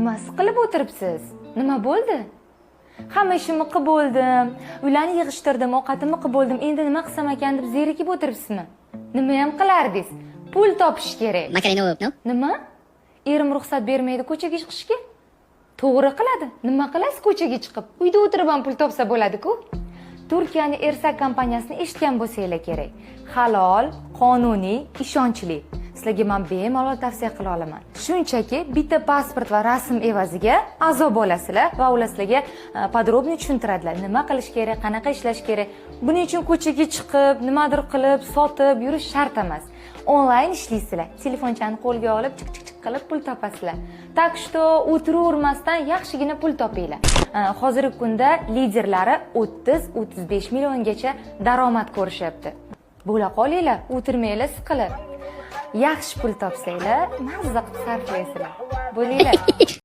Nima siqilib o'tiribsiz? Nima bo'ldi? Hamma ishimni qilib bo'ldim, uylarni yig'ishtirdim, ovqatimni qilib bo'ldim, endi nima qilsam ekan deb zerikib o'tiribsizmi? Nima ham qilardingiz? Pul topish kerak. Macarena, no? Nima? Erim ruxsat bermaydi ko'chaga chiqishga? To'g'ri qiladi. Nima qilasiz ko'chaga chiqib? Uyda o'tirib ham pul topsa bo'ladi-ku. Turkiyani Ersak kompaniyasini eshitgan bo'lsanglar kerak. Halol, qonuniy, ishonchli. Sizlarga men bemalol tavsiya qila olaman. Shunchaki bitta pasport va rasm evaziga a'zo bo'lasizlar va ular sizlarga подробно tushuntiradilar. Nima qilish kerak, qanaqa ishlash kerak. Buning uchun ko'chaga chiqib, nimadir qilib, sotib yurish shart emas. Onlayn ishlaysizlar. Telefonchani qo'lga olib, chiq chiq chiq qilib pul topasizlar. Так что o'tiravermasdan yaxshigina pul topinglar. Hozirgi kunda liderlari 30-35 milliongacha daromad ko'rishyapti. Bo'la qolinglar, o'tirmanglar siqilib. Yaxshi pul topsanglar, mazza qilib sarflaysizlar. Bo'linglar.